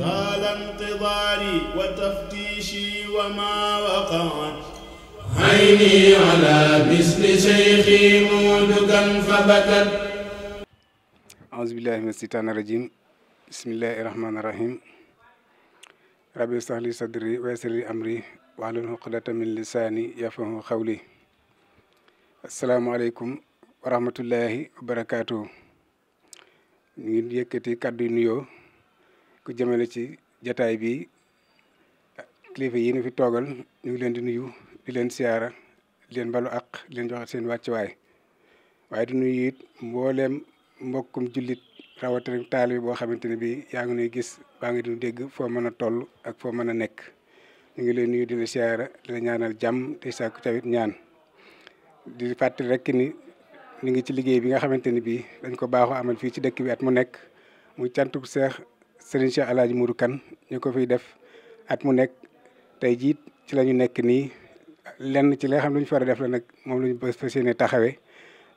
طال انتظاري وتفتيشي وما وقعت عيني على مثل شيخي مودكا فبكت. أعوذ بالله من الشيطان الرجيم. بسم الله الرحمن الرحيم. ربي اشرح لي صدري ويسر لي أمري واحلل عقدة من لساني يفقهوا قولي. السلام عليكم wa rahmatullahi wa barakaatu. ñu ngi yëkkati kàddu yu nuyoo ku jëmale ci jataay bi kilifa yi ñu fi toogal ñu ngi leen di nuyu di leen siyaara di leen balu àq di leen joxe seen wàccuwaay waaye di nuyu it mbooleem mbokkum jullit rawatina taalibe boo xamante ne bii yaa ngi nuy gis baa ngi di dégg foo mën a toll ak foo mën a nekk ñu ngi leen nuyu di la siyaara di la ñaanal jàmm di sàkku tamit ñaan di fàttali rek ni ñu ngi ci liggéey bi nga xamante ni bii dañ ko baaxoo amal fii ci dëkk bi at mu nekk muy cantuk Seex Serigne Cheikh El Hadj Modou Kane ñu ko fiy def at mu nekk tey jiit ci la ñu nekk nii lenn ci li nga xam ne lu ñu fa war a def la nag moom la ñu fas yéene taxawee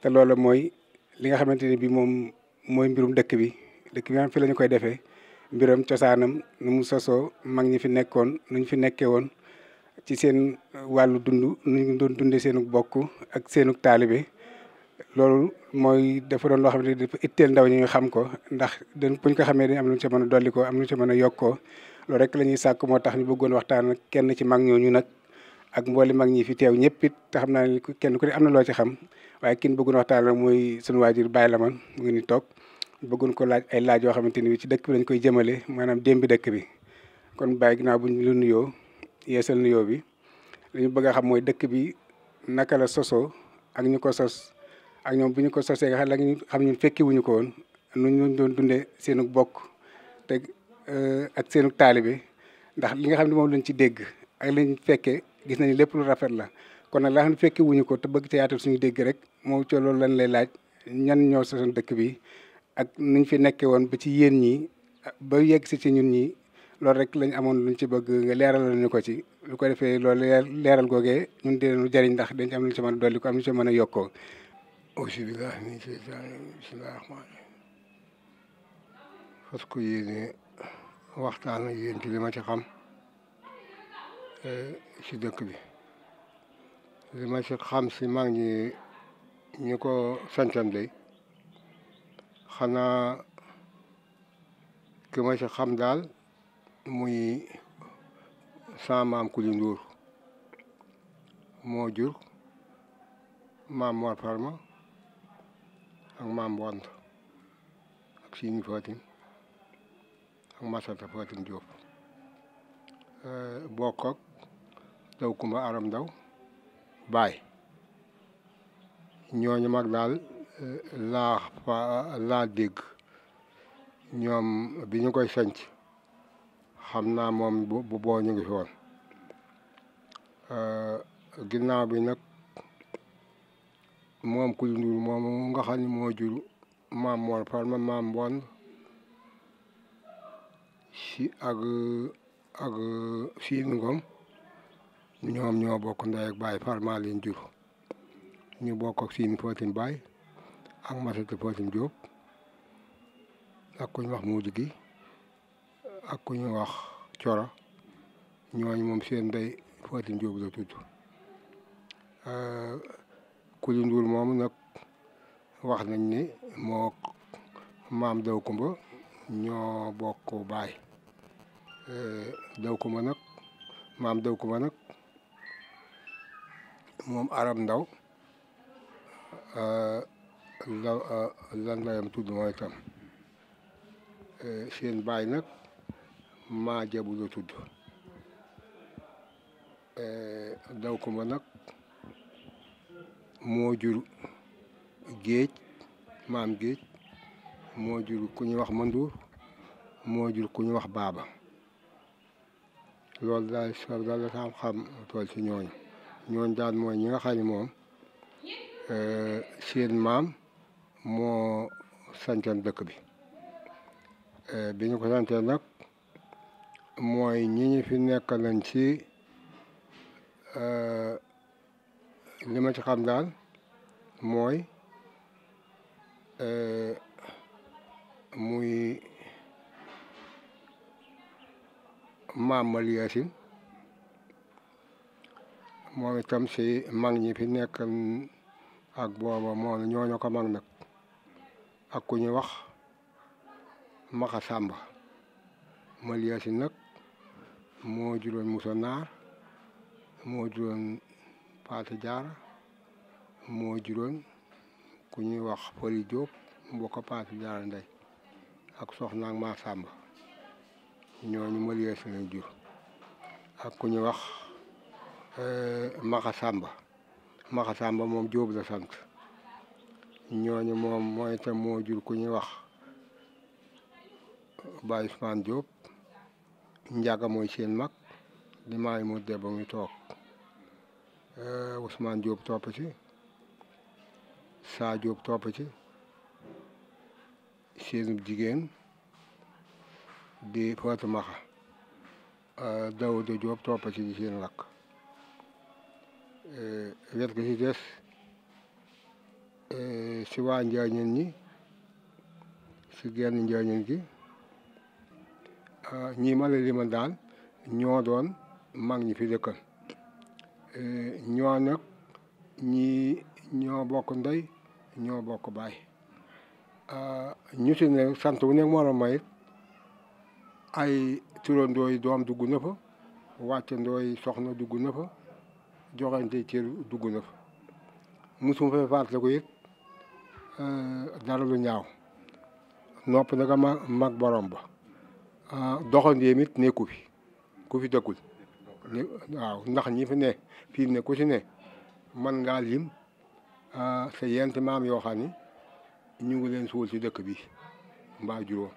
te loolu mooy li nga xamante ni bii moom mooy mbirum dëkk bi nga xam fi la ñu koy defee mbiram cosaanam nu mu sosoo mag ñi fi nekkoon nu ñu fi nekkee woon ci seen wàllu dund nu ñu doon dundee seenu bokk ak seenu taalibe. loolu mooy dafa doon loo xam ne dafa itteel ndaw ñi ñu xam ko ndax buñ ko xamee dañu am lu ñu ci mën a dolli ko am lu ñu ci mën a yokkoo loolu rek la ñuy sàkk moo tax ñu bëggoon waxtaan ak kenn ci mag ñooñu nag ak mbooli mag ñi fi teew ñëpp it te xam naa ne kenn ku ne am na loo ci xam waaye kin bëggoon waxtaan nag mooy sunu waajur Baye Lamane mu ngi ni toog bëggoon ko laaj ay laaj yoo xamante ni ci dëkk bi lañ koy jëmale maanaam démbi dëkk bi kon Baye ginnaaw buñ lu nuyoo yeesal nuyoo bi li ñu bëgg a xam mooy dëkk bi naka la sosoo ak ñu ko sos ak ñoom bu ñu ko sosee nga xam ñun fekki wuñu ko woon nu ñu doon dundee seenu bokk te ak seenu taalibe ndax li nga xam ne moom lañ ci dégg ak lañ fekkee gis nañu lépp lu rafet la kon nag la xam ne fekki wuñu ko te bëgg ci yaatal suñu dégg rek moom ci loolu lañ lay laaj ñan ñoo sosoon dëkk bi ak nuñ fi nekkee woon ba ci yéen ñi ba yegg si ci ñun ñi loolu rek lañ amoon luñ ci bëgg nga leeral ñu ko ci lu ko defee loolu leeral googee ñun dinañu jariñ ndax dañ ci am luñ ci mën a dolli ko am luñ ci mën a yokkoo. auzu billaahi mina sheytaani rajiim bismillaahi rahmaani rahiim fas ko yéene waxtaan ak yéen ci li ma ci xam ci dëkk bi li ma ci xam si mag ñi ñu ko sancan day xanaa ki ma ci xam daal muy sama maam Kuli Nduur moo jur maam Mor Farma ak maam Wand ak Sini Fatim ak Masata Fatim Diop bokk ak Daw Kumba Aram Ndaw baay ñooñu mag daal laa dégg ñoom bi ñu koy sanc xam naa moom bu boo ñu ngi fi woon ginnaaw bi nag moom Kuli Nduur moom nga xam ne moo jur maam Mor Farma maam Wand si ak Siin Ngom ñoom ñoo bokk ndey ak baay Farma leen jur ñu bokk ak Siin Fatim baay ak Masata Fatim Diop ak ku ñu wax Muudu gi ak ku ñu wax Coro ñooñu moom seen ndey Fatim Diop la tudd Kuli Nduur moom nag wax nañ ni moo maam Daw Kumba ñoo bokk baay Daw Kumba nag maam Daw Kumba nag moom Aram Ndaw lan layam tudd mooy tam seen baay nag maa jabu la tudd Daw Kumba nag moo jur géej maam géej moo jur ku ñuy wax Manduur moo jur ku ñuy wax Baaba loolu daal la xam tool ci ñooñu daal mooy ñi nga xam ne moom seen maam moo santoon dëkk bi bi ñu ko santee nag mooy ñi ñu fi nekk nañ ci li ma ci xam daal mooy muy maam Mali Yaasin moom itam si mag ñi fi nekk ak booba moom ñooñu ko mag nag ak ku ñu wax Maxa Sàmba Mali Yaasin nag moo juróon Musa Naar moo juróon Paate Jaara moo juróon ku ñuy wax Fari Jóob mboo ko Paate Jaara ndey ak soxna ak maa Sàmba ñooñu Mali Yaasin lañ jur ak ku ñu wax Maxa Sàmba Maxa Sàmba moom Jóob la sant ñooñu moom mooy itam moo jur ku ñuy wax Baay Usmaan Jóob Njaga mooy seen mag di maay mu de ba muy toog Usmaan Jóob topp ci Saa Jóob topp ci seenub jigéen di Faatu Maxa Dawuda Jóob topp ci di seen rakk wet gi ci des si waa njaañeen ñi si genn njaañeen gi ñii ma la limal daal ñoo doon mag ñi fi dëkkal ñoo nag ñii ñoo bokk ndey ñoo bokk baay ñu si ne sant wu nekk moo la mayit ay turandooy doom dugg na fa wàccandooy soxna dugg na fa joxante cër dugg na fa musuma fee fàttali ko it dara lu ñaaw nopp naka mag borom ba doxandéem it nekku fi ku fi dëkkul waaw ndax ñi fi ne fii ne ku si ne man ngaa lim sa yent maam yoo xam ni ñu ngi leen suul si dëkk bi mbaa juróom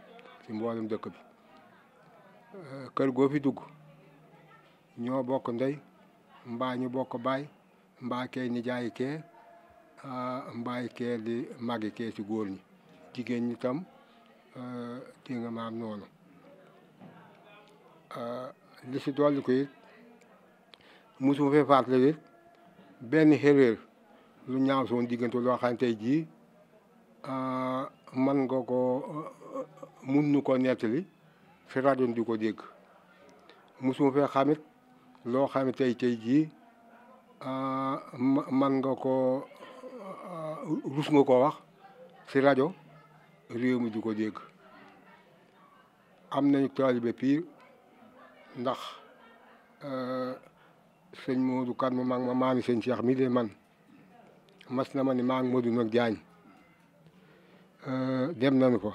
si mboolem dëkk bi kër goo fi dugg ñoo bokk ndey mbaa ñu bokk baay mbaa kee ni jaayi kee mbaay kee di màggi kee si góor ñi jigéen ñi tam di nga maam noonu li si dolli ko it musuma fee fàttali it benn xeréer lu ñaaw soon diggante loo xam ne tey jii man nga ko mun nu ko nettali fi rajo di ko dégg musuma fee xamit loo xam ne tey jii man nga ko rus nga ko wax si rajo réew mi di ko dégg am nañu taalibe piir ndax sëñ Modou Kan mu mag ma maami sëñ Cheikh mi de man mas na ma ni maa ngi Modou nag Jaañ dem nañu fa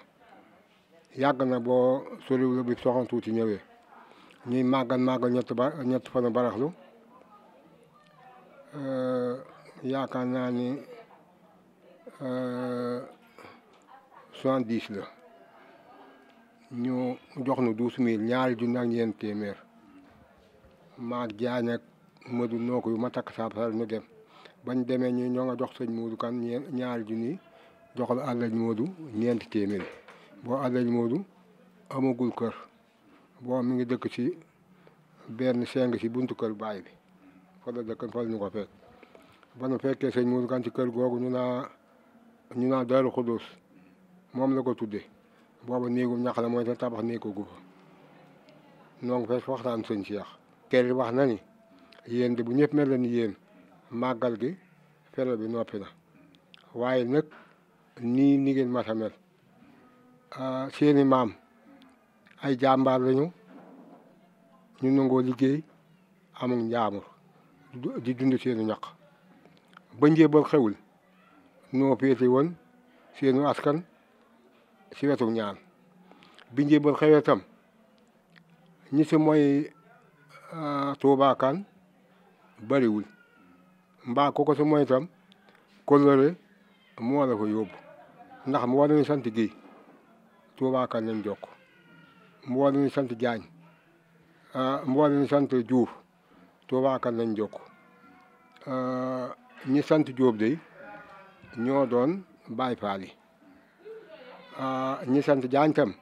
yàgg na boo soriwul bi soxna tuuti ñëwee ñuy màggal ñett fanu baraxlu yaakaar naa ni 70 la ñu jox nu 12000 ñaari junni ak ñeent téeméer maag Jaañ ak Modou noo ko yu ma takk saabsal ñu dem bañ demee ñu ñoo nga jox sëñ Modou Kan ñaari junni joxal àllañ Modou ñeenti téeméer boo àllañ Modou amagul kër boo mi ngi dëkk ci benn seng si buntu kër baay bi fa la dëkk fa la ñu ko fekk ba nu fekkee sëñ Modou Kan ci kër googu ñu naa Daaru Xudóos moom la ko tuddee booba néegum ñax la mooy te tabax néeg ko gu fa noo ngi fay waxtaan sëñ Cheikh kër wax na ni yéen de bu ñëpp mel la ni yéen màggal gi fere bi noppi na waaye nag nii ni ngeen mas a mel seeni maam ay jàmbaar lañu ñu nangoo liggéey amul njaamur di dund seenu ñaq ba njéebal xewul noo féete woon seenu askan si wetu ñaan bi njéebal xewee tam ñi si mooy Tuubaa Kan bariwul mbaa ko si mooy tam kóllëre moo la fa yóbbu ndax mu war nañu sant Géy Tuubaa Kan lañ jokk mu war nañu sant Jaañ mu war nañu sant Juuf Tuubaa Kan lañ jokk ñi sant Jóob de ñoo doon Baay Faal yi ñi sant Jaañ tam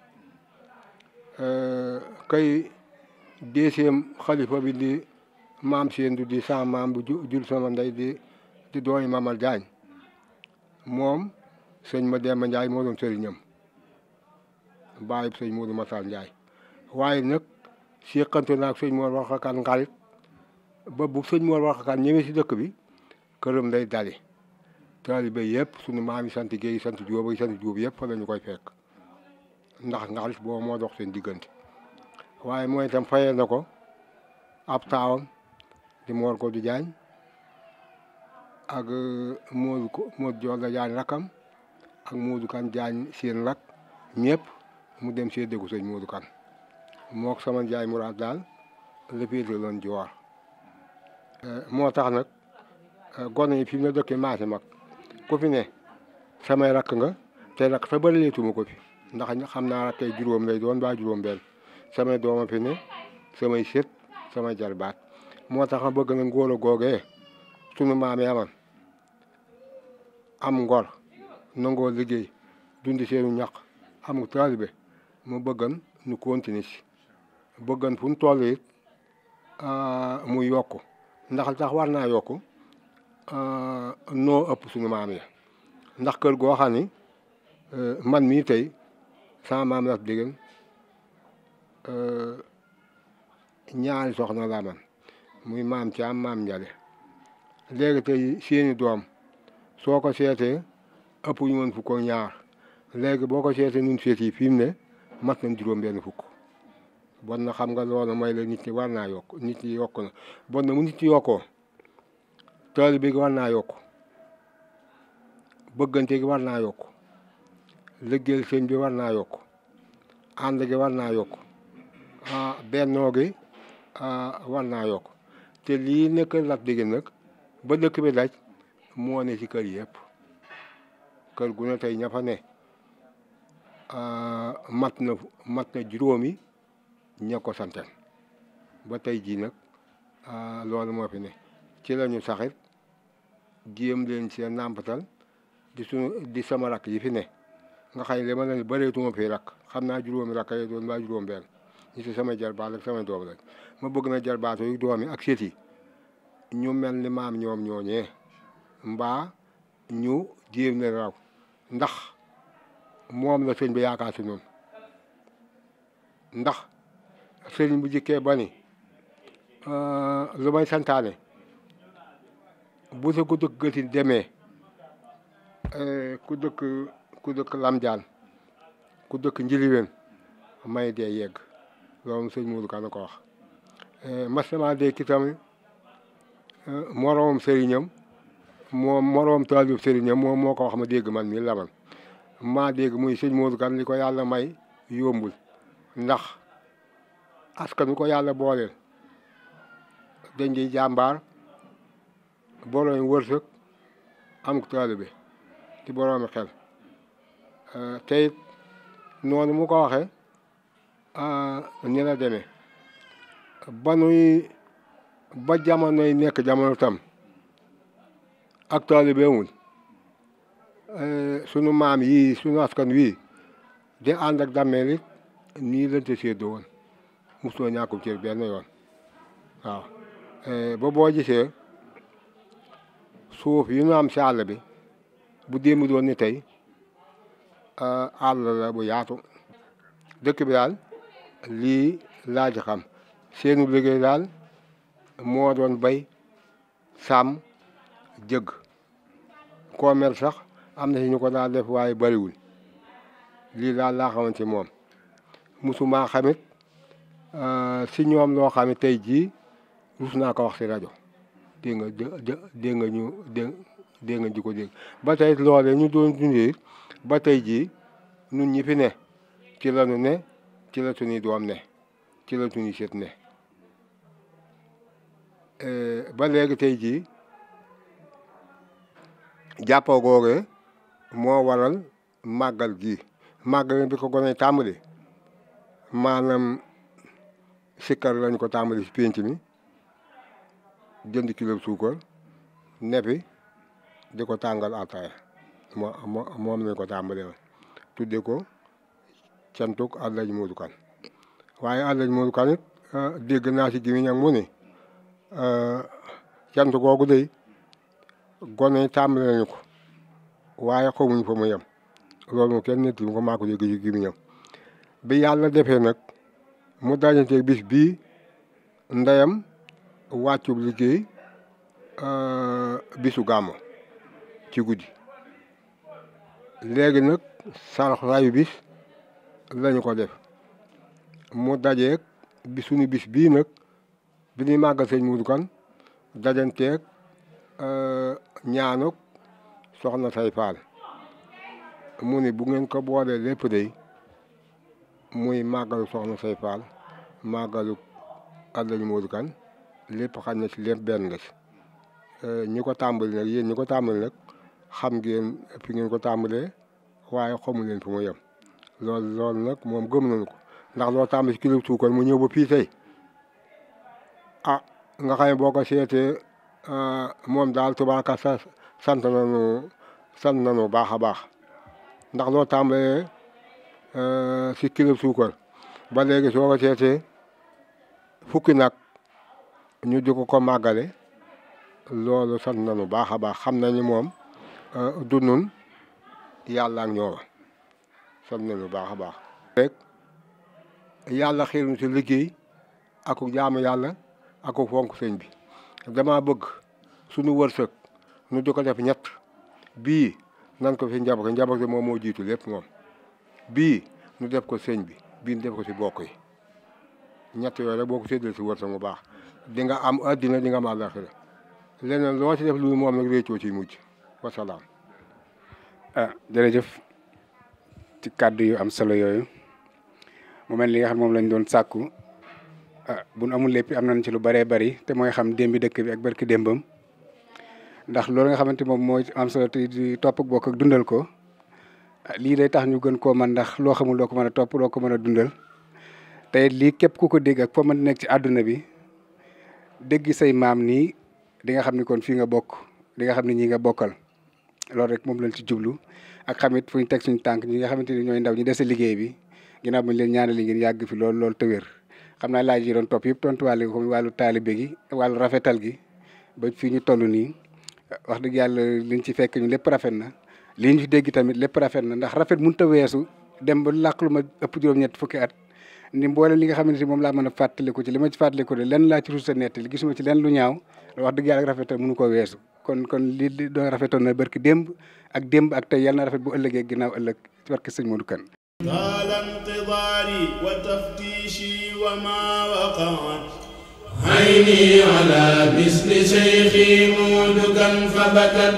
kay deuxième xalifa bi di maam Seendu di sa maam bu jur sama ndey di dooy Mamal Jaañ moom sëñ Mademba Njaay moo doon sëriñam bàyyi sëñ Moodu Masar Njaay waaye nag séqante naag sëñ Mor Warxa Kan ngarit ba bu sëñ Mor Warxa Kan ñëwee si dëkk bi këram lay dali taalibe yëpp sunu maam yi sant Géey sant Jóob yi sant Jóob yëpp fa la ñu koy fekk ndax ngarit boobu moo dox seen diggante waaye mooy itam fayee na ko ab taawam di Mor ko du Jaañ ak Moodu Joor la Jaañ rakkam ak Moodu Kan Jaañ seen rak ñëpp mu dem see déggu sëñ Moodu Kan mook sama Njaay Muraad daal la féete loon Joor moo tax nag gone yi fi mu ne dëkkee maase mag ku fi ne samay rakk nga te rakk sa bëri leetuma ko fi ndax xam naa rakkay juróom lay doon ba juróom benn samay dooma fi ne samay sët samay jarbaat moo tax ma bëgg na ngóor a googee sunu maam yi aman am ngor nangoo liggéey dundi seenu ñaq am taalibe mu bëggan nu continuer si bëggan fu nu toll it mu yokku ndax tax war naa yokku noo ëpp sunu maam yi ndax kër goo xam ni man mii tey sama maam la déggan ñaari soxna laa man muy maam Caam maam Njale léegi tey seeni doom soo ko seetee ëpp ñu woon fukk ak ñaar léegi boo ko seetee nun seet yi fi mu ne mat nañ juróom benn fukk bon na xam nga loolu mooy la nit ñi war naa yokk nit ñi yokk na bon na mu nit ñi yokkoo taalibe gi war naa yokk bëggante gi war naa yokk liggéeyal sëñ bi war naa yokk ànd gi war naa yokk bennoo gi war naa yokk te lii nekk Lat Digeen nag ba dëkk bi daj moo ne ci kër yëpp kër gu ne tey ña fa ne mat na juróomi ña ko santen ba tey jii nag loolu moo fi ne ci la ñu saxit jéem leen seen nàmpatal di sama rakk yi fi ne nga xëy li ma leen bëreetuma fi rakk xam naa juróomi rakk yi doon mbaa juróom benn ñi si samay jarbaat ak samay doom rek ma bëgg na jarbaato yu doom yi ak sët yi ñu mel ni maam ñoom ñooñee mbaa ñu jéem leen raw ndax moom la sëñ bi yaakaar si noonu ndax sëñ bu jikkee ba ni lu may santaane bu sa ku dëkk gëtin demee ku dëkk Lamjaan ku dëkk Njiliween may dee yegg loolu sëñ Moodu Kan ko wax masama dee ki tamit moroomam sëriñam moom moroom taalib sëriñam moom moo ko wax ma dégg man mi laman maa dégg muy sëñ Moodu Kan li ko yàlla may yombul ndax askanu ko yàlla booleel dañ di jàmbaar boroom wërsëg am taalibe ci boroomi xel te it noonu mu ko waxee ni la demee ba jamonoy nekk jamono tam ak taalibe amul sunu maam yii sunu askan wii di ànd ak dammeel it nii lañ te séddoo woon mosoo ñàkkum cër benn yoon waaw ba boo gisee suuf yi nu am si àll bi bu démb doon ni tey àll la bu yaatu dëkk bi daal lii laa ci xam seenu liggéey daal moo doon bay sàmm jëgg commerce sax am na si ñu ko daal def waaye bariwul lii daal laa xamante moom musuma xamit si ñoom loo xam ne tey jii rus naa ko wax si rajo dégg nga ji ko dégg ba tey loolee ñu doon dundee ba tey jii nun ñi fi ne ci la nu ne ci la suñuy doom ne ci la suñuy sët ne ba léegi tey jii jàppoo googee moo waral màggal gi màggal bi ko gone tàmbali maanaam sikkar lañ ko tàmbali si pénc mi jënd kilo suukar nefi di ko tàngal ataaya moom lañ ko tàmbali woon tudde ko cantuk Alaaji Moodu Kan waaye Alaaji Moodu Kan it dégg naa si gimiñ ak mu ni cant googu day gone tàmbali nañu ko waaye xamuñ fa mu yem loolu mu kenn nit ko maa ko dégg si gimiñam bi yàlla defee nag mu dajanteeg bis bii ndeyam wàccub liggéey bisu gàmmu ci guddi léegi nag saraxaayu bis lañu ko def mu dajeeg bi suñu bis bii nag bi ñuy màggal sëñ Modou Kane dajanteeg ñaanuk soxna say Fall mu ni bu ngeen ko boolee lépp day muy màggalu soxna say Fall màggalu Alaaji Modou Kane lépp xam na ci lépp benn la ci ñi ko tàmbali nag yéen ñi ko tàmbali nag xam ngeen fi ngeen ko tàmbalee waaye xamu leen fu mu yem loolu nag moom gëm nañu ko ndax loo tàmbali ci kilo suukar mu ñëw ba fii tey nga xam ne boo ko seetee moom daal tubaaka sant nañu baax a baax ndax loo tàmbalee ci kilo suukar ba léegi soo ko seetee fukki nag ñu di ko màggale loolu sant nañu baax a baax xam nañu moom du nun yàlla ak ñooma sant nañu baax a baax rek yàlla xiiruñu ci liggéey ak jaamu yàlla ak fonk sëñ bi dama bëgg suñu wërsëg nu di ko def ñett bii nan ko fi njaboot gi moom moo jiitu lépp moom bii nu def ko sëñ bi bii nu def ko ci bokk yi ñett yooyu rek boo ko séddale ci wërsëg mu baax di nga am addina di nga am àllaaxira leneen loo ci def lu moom nag réccoo ci mujj wasalaam. jërëjëf ci kàddu yu am solo yooyu mu mel li nga xam moom lañ doon sàkku bu nu amul lépp am nañ ci lu bëree bëri te mooy xam démbi dëkk bi ak barki démbam ndax loolu nga xamante moom mooy am solo te di topp ak bokk ak dundal ko lii day tax ñu gën koo mën ndax loo xamul doo ko mën a topp doo ko mën a dundal te lii képp ku ko dégg ak foo mën nekk ci àdduna bi dégg say maam nii di nga xam ni kon fii nga bokk di nga xam ne ñii nga bokkal loolu rek moom lañ ci jublu ak xamit fu ñu teg suñu tànk ñi nga xamante ni ñooy ndaw ñi dese liggéey bi ginnaaw bañ leen ñaanal ngeen yàgg fi loolu te wér xam naa laaj yi doon topp yëpp tontuwaale ko wàllu taalibe gi wàllu rafetal gi ba fii ñu toll nii wax dëgg yàlla liñ ci fekk ñu lépp rafet na lii ñu fi dégg tamit lépp rafet na ndax rafet mënut a weesu dem ba làq lu ma ëpp juróom-ñett fukki at ni mboolem li nga xamante ni moom laa mën a fàttaliku ci li ma ci fàttaliku de lenn laa ci ruus a nettali gisuma ci lenn lu ñaaw wax dëgg yàlla rafetal mënu ko weesu kon lii doon rafetoon na barki démb ak tey yàlla na rafet bu ëllëgee ginnaaw ëllëg ci barki sëñ Modou Kane طال انتظاري وتفتيشي وما وقعت عيني على مثل شيخي مودو كان فبكت